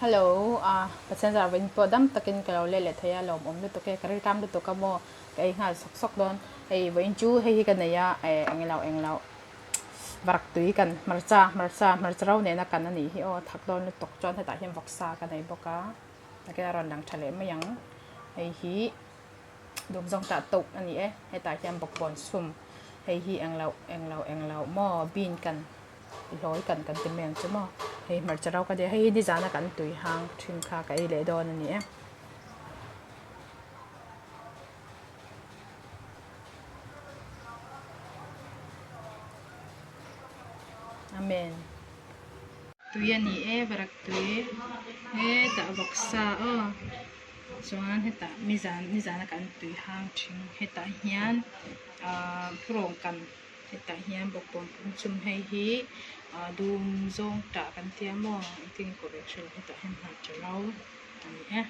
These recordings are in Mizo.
Hello ah Pathian zar vawiin pawh dam takin ka lo let leh thei a lawmawm lutuk e ka riltam lutuk a maw ka ei nghal sawk sawk dawn hei vawiin chu hei hi ka nei a eh englo englo varak tui kan hmarcha hmarcha hmarcha ro nena kan anih hi aw thak dawn lutuk chuan hetah hian vawksa ka nei bawk a takin a rawn lang tha leh mai ang hei hi dum zawng tah tawp a ni e hetah hian bawkbawn sum hei hi englo englo englo maw bean kan. Hlawi kan kan ti mai ang chu maw hei hmarcha ro ka nia hei hi nizana kan tui hang thin kha ka ei leh dawn a ni e. Amen. Tui a ni e varak tui hetah vawksa aw chuan hetah nizan nizana kan tui hang thin hetah hian ahh thurawng kan. Hetah hian bawkbawn pum chum hei hi ah dum zawng tah kan tia maw engtin nge kawh ve hrelo hetah hian hmarcha ro a ni e.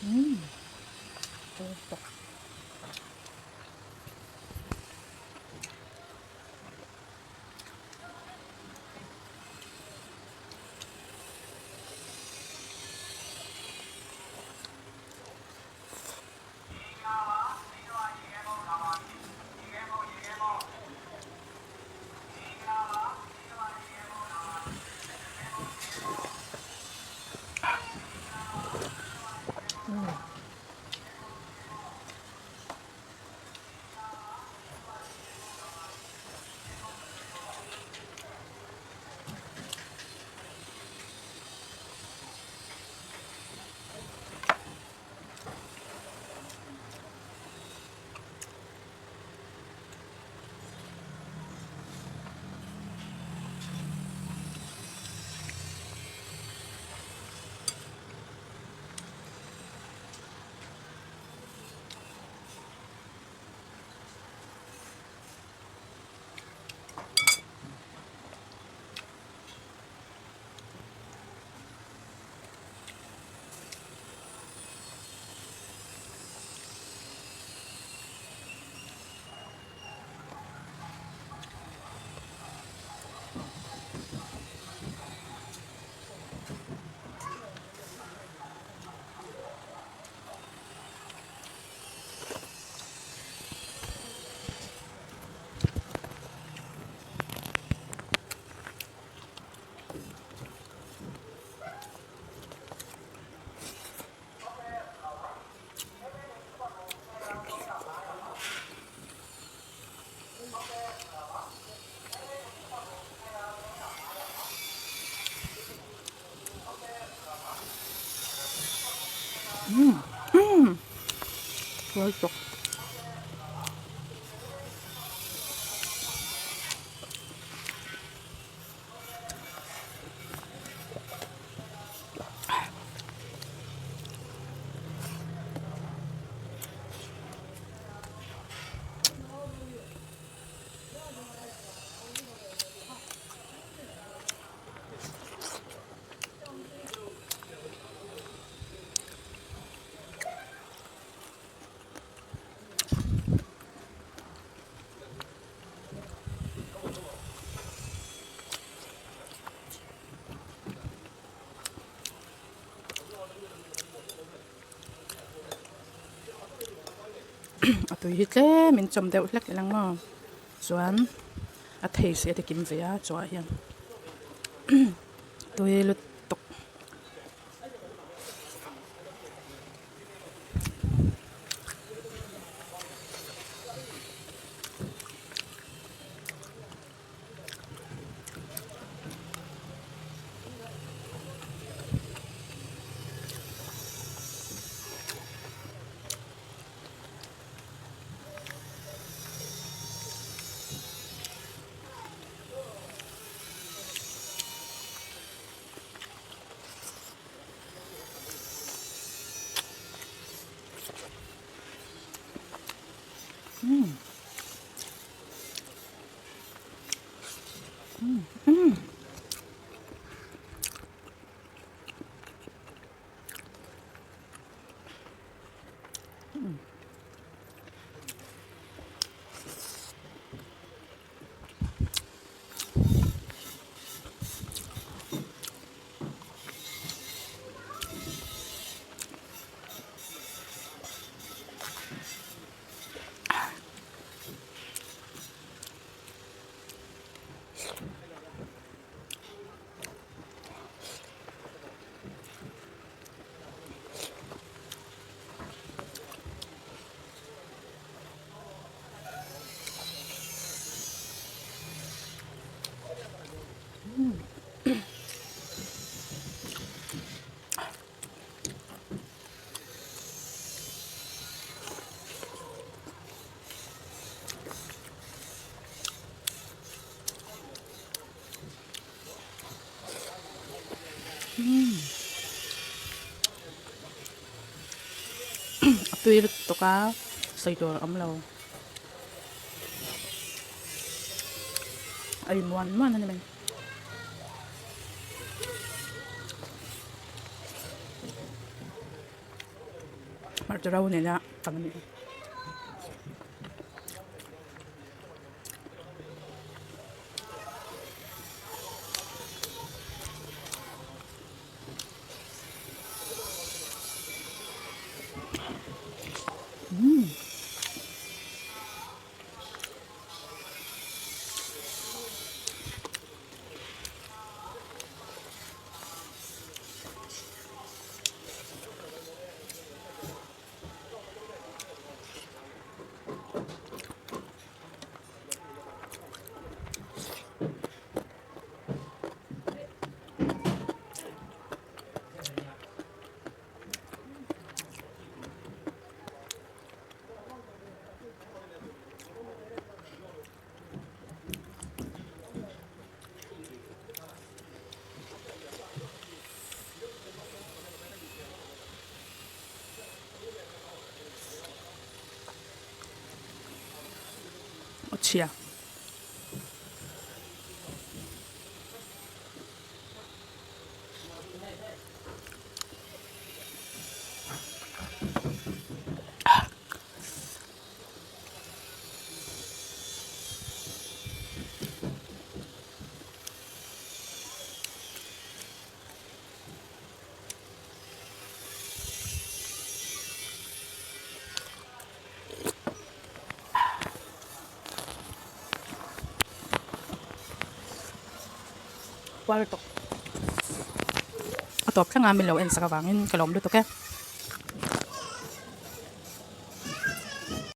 Umm tui tawp. Umm tui tawk. A tui hi tlem in chawm deuh hlek ila maw chuan a thei si a ti kim ve a chawah hian tui lutuk. Tui lutuk a sawi tur a awm lo. A in muan muan a ni mai. Hmarcha ro nena tam a ni. Aw chhia. Puar tawk a tawp thleng a min lo en sak avangin ka lawm lutuk e.